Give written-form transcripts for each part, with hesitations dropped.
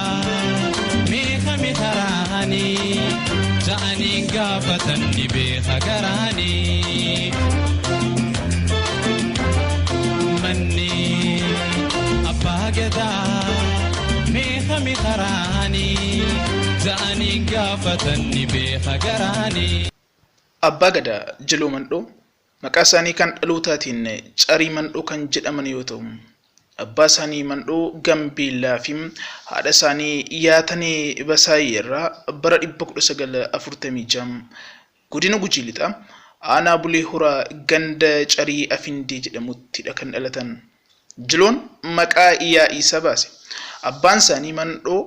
Gadaa meeqami karaanii ja'aniin gaafatan ni beeka garaanii. Manni abbaa gadaa meeqami karaanii ja'aniin gaafatan ni beeka garaanii. Abbaa Gadaa Jiloo Mandhoo maqaa isaanii kan dhalootaatiin Carii Mandhoo kan jedhaman yoo ta'u, abbaa isaanii Mandhoo Gambeellaa fi haadha isaanii Yaatanee Basaayee irraa bara 1946 Godina Gujii Lixaa Aanaa Bulee Horaa ganda Carii Afindee jedhamuttidha kan dhalatan. Jiloon maqaa yaa'ii isaa baase. Abbaan isaanii Mandhoo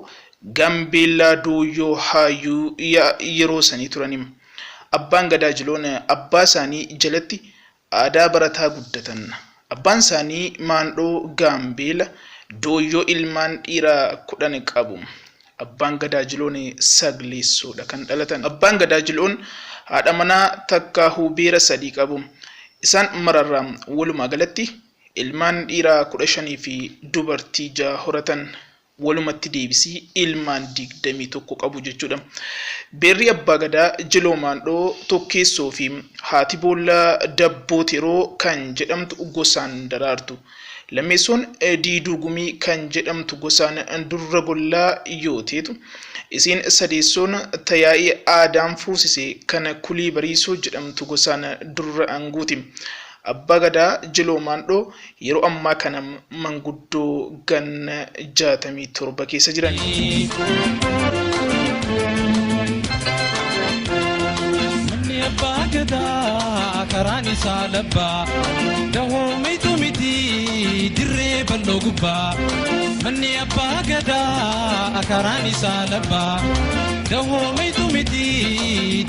Gambeellaa Dooyyoo Haayyuu yeroo sanii turani. Abbaan Gadaa Jiloon abbaa isaanii jalatti aadaa barataa guddatan. Abbaan isaanii Maandhoo Gaambeela Dooyyoo ilmaan dhiiraa 10 qabu. Abbaan Gadaa Jiloon Sagleessoodha kan dhalatan. Abbaan Gadaa Jiloon haadha manaa takkaahuu beera 3 qabu. Isaan mararraa walumaa galatti ilmaan dhiiraa 15 fi dubartii 6 horatan. Walumatti deebisii ilmaan 21 qabu jechuudha. Beerri Abbaa Gadaa Jiloo Maandhoo Tokkeessoo fi haati boollaa Dabboo Teroo kan jedhamtu gosaan Daraartu. Lammeessoon Diiduu Gumii kan jedhamtu gosaan Durra Gollaa yoo teetu, isiin sadeessoon ta yaa'ii aadaan fuusise kan Kulii Bariisoo jedhamtu gosaan Durra Anguuti. Abbaa Gadaa Jiloo Maandhoo yeroo ammaa kana manguddoo ganna 67 keessa jiran. Manni abbaa gadaa karaan isaa labbaa dahoomitu miti dirree bal'oo gubbaa. Manni abbaa gadaa karaan isaa labbaa dahoomitu miti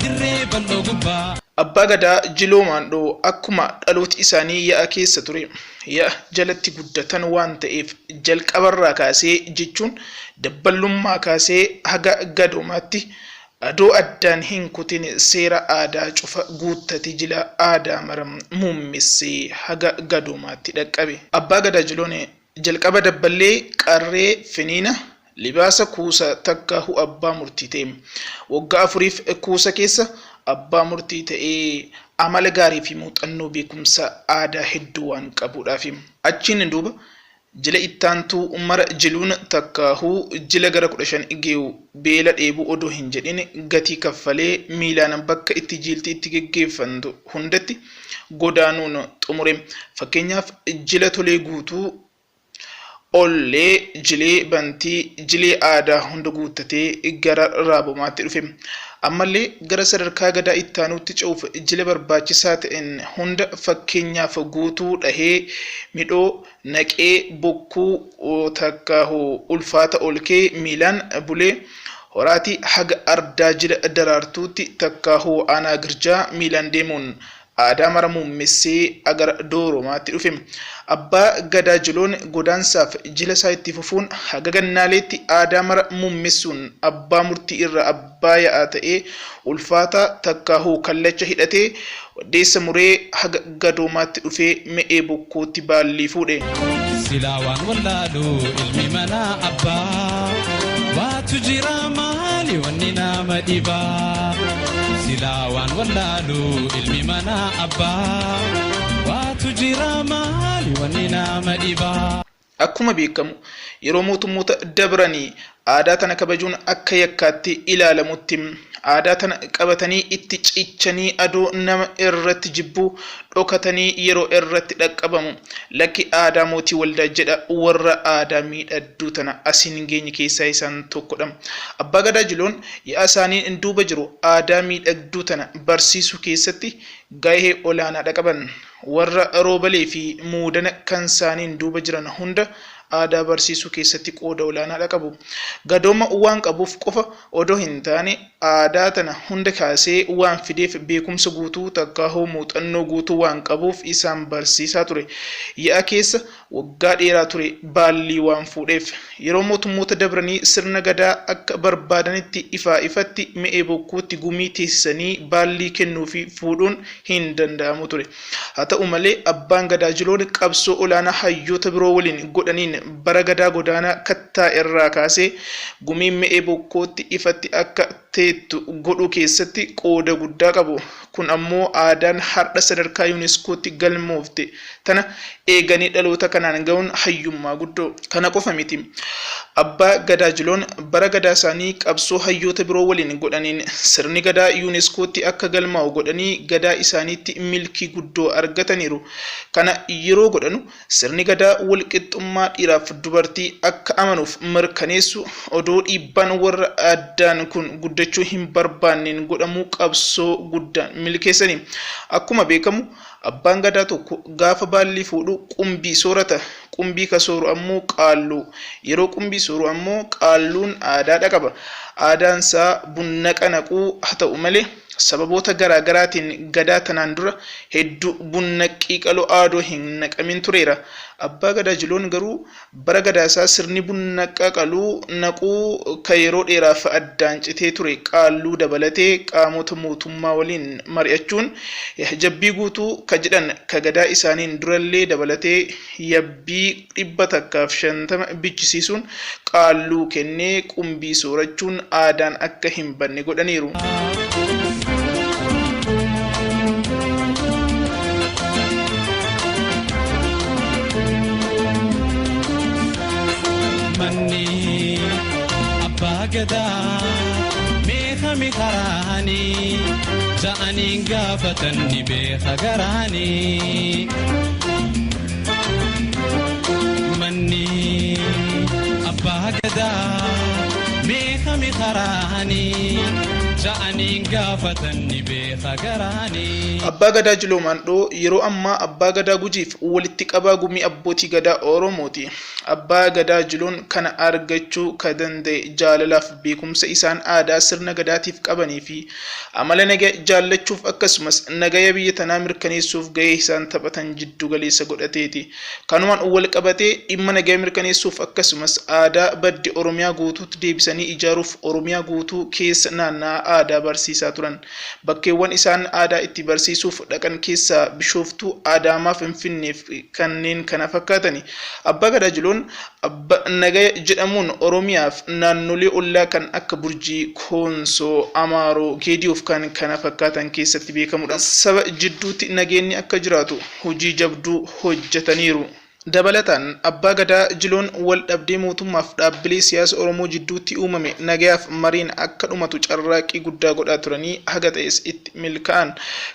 dirree bal'oo gubbaa. Abbaa Gadaa Jiloo Maandhoo akkuma dhalooti isaanii ya'a keessa ture, ya'a jalatti guddatan waan ta'eef jalqabarraa kaasee jechuun dabballummaa kaasee haga gadoomaatti adoo addaan hin kutin seera aadaa cufa guuttate jila aadaa mara muummessee haga gadoomaatti dhaqqabe. Abbaa Gadaa Jiloon Jalqaba dabballee qarree finiina libaasa kuusa takkaahuu abbaa murtii ta'e. Waggaa afuriif kuusa keessa abbaa murtii ta'ee amala gaarii fi muuxannoo beekumsa aadaa hedduu waan qabuudhaafi. Achiin duuba jila ittaantuu mara jiluun takkaahuu jila gara 15 geyu beela dheebuu odoo hin jedhin gatii kaffalee miilaan bakka itti jiilti itti geggeeffantu hundatti godaanuun xumure. Fakkeenyaaf jila Tolee Guutuu, Ollee, Jilee Bantii, Jilee Aadaa hunda guuttatee gara Raabomaatti dhufe. Ammallee gara sadarkaa Gadaa ittaanuutti ce'uuf jila barbaachisaa ta'en hunda fakkeenyaaf Guutuu Dhahee, Midhoo, Naqee, Bokkuu takkaahu Ulfaata Olkee miilaan bulee Horaatii haga Ardaa Jila Daraartuutti takkaahuu Aanaa Girjaa miilaan deemuun aadaa mara muummessee agara Dooromaatti dhufe. Abbaa Gadaa Jiloon godaansaaf jila isaa itti fufuun haga Gannaaleetti aadaa mara muummessuun abbaa murtii irraa abbaa ya'aa ta'ee ulfaataa takkaahuu kallacha hidhatee waddeessa muree haga Gadoomaatti dhufee Me'ee Bokkootti baallii fuudhe. Silaa waan wallaalu ilmi manaa abbaa waatu jira maali wanni nama dhibaa. Silaa waan wallaalu ilmi manaa abbaa waatu jira maali wanni nama dhibaa. Akkuma beekamu yeroo mootummoota dabranii aadaa tana kabajuun akka yakkaatti ilaalamutti aadaa tana qabatanii itti cichanii adoo nama irratti jibbuu dhokatanii yeroo irratti dhaqqabamu lakki aadaa mootii waldaa jedha warra aadaa miidhadduu tana asiin geenye keessaa isaan tokkodha. Abbaa Gadaa Jiloon ya'a isaaniin duuba jiru aadaa miidhagduu tana barsiisuu keessatti gahee olaanaadha qaban. Warra Roobalee fi Muudana kan saaniin duuba jiran hunda aadaa barsiisuu keessatti qooda olaanaadha qabu. Gadooma waan qabuuf qofa odoo hin taane aadaa tana hunda kaasee waan fideef beekumsa guutuu takkaahuu muuxannoo guutuu waan qabuuf isaan barsiisaa ture. Ya'a keessa waggaa dheeraa ture baallii waan fuudheef. Yeroo mootummoota dabranii sirna Gadaa akka barbaadanitti ifaa ifatti Me'ee Bokkuutti gumii teessisanii baallii kennuu fi fuudhuun hin danda'amu ture. Haa ta'u malee Abbaan Gadaa Jiloon qabsoo olaanaa hayyoota biroo waliin godhaniin bara Gadaa Godaanaa Kattaa irraa kaasee Gumiin Me'ee Bokkootti ifatti akka teettu godhuu keessatti qooda guddaa qabu. Kun ammoo aadaan hardha sadarkaa UNESCOtti galmoofte tana eeganii dhaloota kanaan gahuun hayyummaa guddoo. Kana qofa miti. Abbaa Gadaa Jiloon bara Gadaa isaanii qabsoo hayyoota biroo waliin godhaniin sirni Gadaa UNESCOtti akka galmaa'u godhanii Gadaa isaaniitti milkii guddoo argataniiru. Kana yeroo godhanu Sirni Gadaa walqixxummaa dhiiraaf dubartii akka amanuuf mirkaneessu odoo dhiibbaan warra addaan kun guddachuu hin barbaanneen godhamuu qabsoo guddaan milkeessani. Akkuma beekamu Abbaan Gadaa tokko gaafa baallii fuudhu qumbii soorata. Qumbii ka sooru ammoo Qaalluu. Yeroo qumbii sooru ammoo Qaalluun aadaadha qaba. Aadaan isaa bunnaqa naquu ha ta'u malee Sababoota garaa garaatiin Gadaa tanaan dura heddu bunnaqqii qaloo aadoo hin naqamin tureera. Abbaa Gadaa Jiloon garuu bara Gadaasaa sirni bunnaqqa qaluu naquu ka yeroo dheeraaf addaan citee ture Qaalluu dabalatee qaamota mootummaa waliin mari'achuun jabbii guutuu ka jedhan ka Gadaa isaaniin durallee dabalatee yabbii 150 bichisiisuun Qaalluu kennee qumbii soorachuun aadaan akka hin banne godhaniiru. Manni abbaa gadaa meeqami karaanii ja'aniin gaafatan ni beeka garaanii. Manni abbaa gadaa meeqami karaanii ja'aniin gaafatan ni beeka garaanii. Abbaa Gadaa Jiloo Maandhoo yeroo ammaa Abbaa Gadaa Gujiif walitti qabaa Gumii Abbootii Gadaa Oromooti. Abbaa Gadaa Jiloon kana argachuu ka danda'e jaalalaaf beekumsa isaan aadaa sirna Gadaatiif qabanii fi Amala nagaya jaallachuuf akkasumas nagaya biyya tanaa mirkaneessuuf gahee isaan taphatan jiddu galeessa godhateeti. Kanumaan wal qabatee dhimma nagaya mirkaneessuuf akkasumas aadaa badde Oromiyaa guutuutti deebisanii ijaaruuf Oromiyaa guutuu keessa naanna'aa aadaa barsiisaa turan. Bakkeewwan isaan aadaa itti barsiisuuf dhaqan keessaa Bishooftuu, Adaamaa, Finfinnee fi kanneen kana fakkaatani. Abbaa Gadaa Jiloon Abba Nagaya jedhamuun Oromiyaaf naannolee ollaa kan akka Burjii, Koonsoo, Amaaroo, Geediyoof kan kana fakkaatan keessatti beekamudha. Saba jidduutti nageenni akka jiraatu hojii jabduu hojjetaniiru. Dabalataan, Abbaa Gadaa Jiloon wal dhabdee mootummaaf dhaabbilee siyaasa Oromoo jidduutti uumame nagayaaf mariin akka dhumatu carraaqqii guddaa godhaa turanii haga ta'es itti milkaa'an.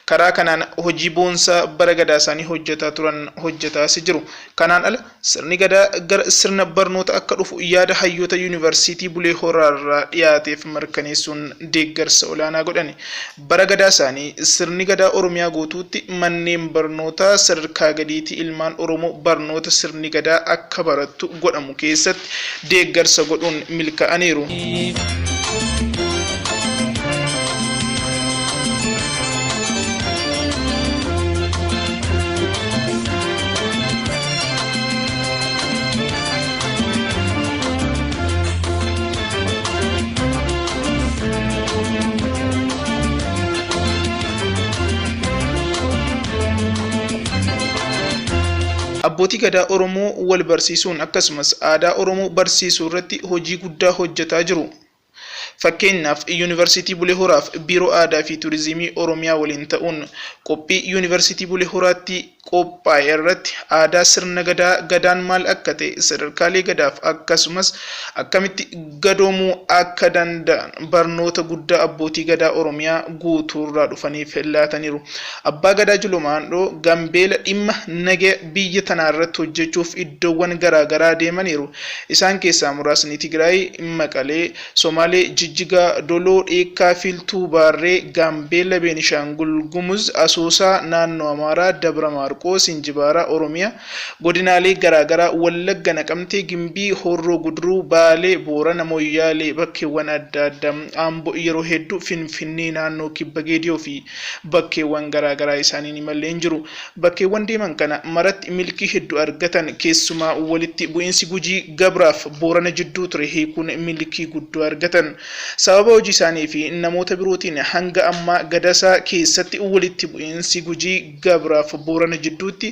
Karaa kanaan hojii boonsaa bara Gadaasaanii hojjetaa turan hojjetaasi jiru. Kanaan ala, Sirni Gadaa gara sirna barnoota akka dhufu yaada hayyoota Yuunivarsiitii Bulee Horaarraa dhiyaateef mirkaneessuun deeggarsa olaanaa godhani. Bara Gadaa isaanii sirni Gadaa Oromiyaa guutuutti manneen barnootaa sadarkaa gadiitii ilmaan Oromoo barnoota sirni Gadaa akka barattu godhamu keessatti deeggarsa godhuun milkaa'aniiru. Abbootii Gadaa Oromoo wal barsiisuun akkasumas aadaa Oromoo barsiisuu irratti hojii guddaa hojjetaa jiru. Fakkeenyaaf, Yuunivarsiitii Bulee Horaaf Biiroo Aadaa fi Turizimii Oromiyaa waliin ta'uun qophii Yuunivarsiitii Bulee Horaatti qophaa'e irratti aadaa sirna Gadaa, Gadaan maal akka ta'e, sadarkaalee Gadaaf akkasumas akkamitti gadoomuu akka danda'an barnoota guddaa abbootii Gadaa Oromiyaa guutuurraa dhufaniif laataniiru. Abbaa Gadaa Jiloo Maandhoo Gambeela dhimma nagaya biyya tanaarratti hojjechuuf iddoowwan garaa garaa deemaniiru. Isaan keessaa muraasni Tigraay, Maqalee, Somaalee, Jijjigaa, Doloo, Dheekkaa, Fiiltuu, Baarree, Gaambeella, Beenishaangul Gumuz, Asoosaa, Naannoo Amaaraa, Dabra Maarqoos, Injibaaraa, Oromiyaa, godinaalee garaa garaa, Wallagga, Naqamtee, Gimbii, Horroo Guduruu, Baalee, Boorana, Moyyaalee, bakkeewwan adda addaa, Ambo yeroo hedduu, Finfinnee, Naannoo Kibba Geediyoo fi bakkeewwan garaa garaa isaaniin imalleen jiru. Bakkeewwan deeman kana maratti milkii heddu argatan. Keessumaa walitti bu'iinsi Gujii Gabraaf Boorana jidduu ture hiikuun milkii guddoo argatan. Sababa hojii isaanii fi namoota birootiin hanga ammaa Gadasaa keessatti walitti bu'iinsi Gujii Gabraaf Boorana jidduutti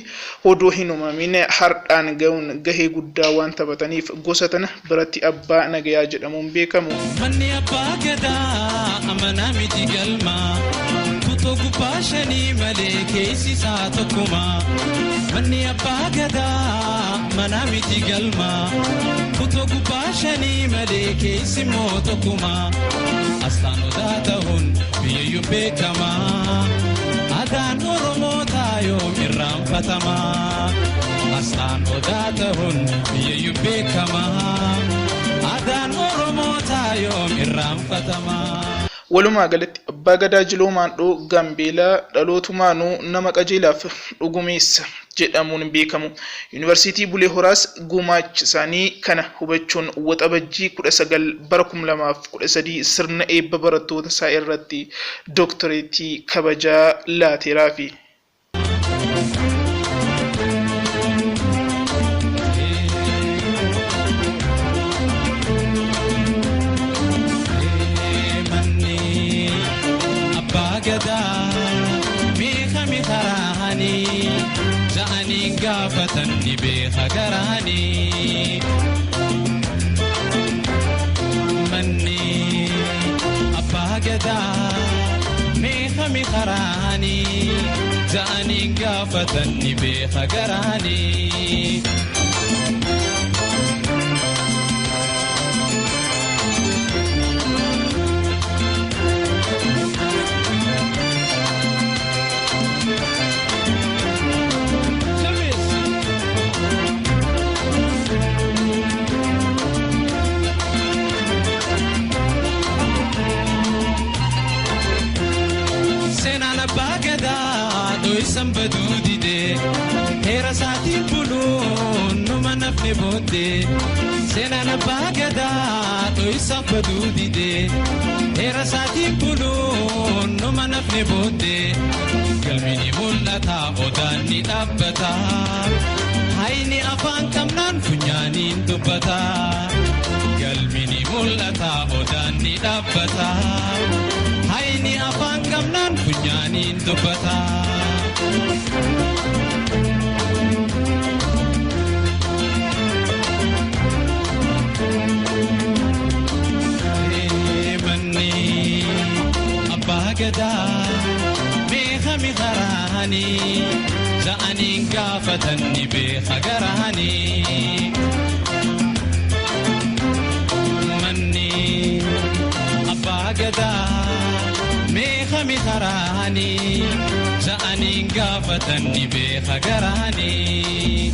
odoo hin uumamin hardhaan gahuun gahee guddaa waan taphataniif gosa tana biratti abbaa nagayaa jedhamuun beekamu. Manni abbaa gadaa amanaa miti galma. Kutoo gubbaa shanii malee keessi isaa tokkuma. Manni abbaa gadaa manaa miti galma. Kutoo gubbaa shanii malee keessi immoo tokkuma. Asxaan odaa ta'uun biyyayyuu beekama. Adaan Oromoo taayoom irraanfatama. Asxaan odaa ta'uun biyyayyuu beekama. Adaan Oromoo taayoom irraanfatama. Walumaa galatti Abbaa Gadaa Jiloo Maandhoo Gaambeelaa dhalootumaanuu nama qajeelaaf dhugumeessa jedhamuun beekamu. Yuunivarsiitii Bulee Horaas gumaacha isaanii kana hubachuun Waxabajjii 19 bara 2013 sirna eebba barattoota isaa irratti dooktoreetii kabajaa laateeraafi. Manni abbaa gadaa beekame karaanii ja'anii gaafatan ni beeka garaanii. Manni abbaa gadaa beekame karaanii ja'anii gaafatan ni beeka garaanii. Seenaan abbaa gadaa dho'isan baduu didee heera isaatiin buluun numa nafne booddee. Seenaan abbaa gadaa dho'isan baduu didee heera isaatiin buluun numa nafne booddee. Galmi ni mul'ata odaan ni dhaabbata hayni afaan qabnaan funyaaniin dubbata. Galmi ni mul'ata odaan ni dhaabbata hayni afaan qabnaan funyaaniin dubbata. Manni abbaa gadaa beekame karaanii ja'anii gaafatan ni beeka garaanii. Manni abbaa gadaa beekame karaanii ja'anii gaafatan ni beeka garaanii.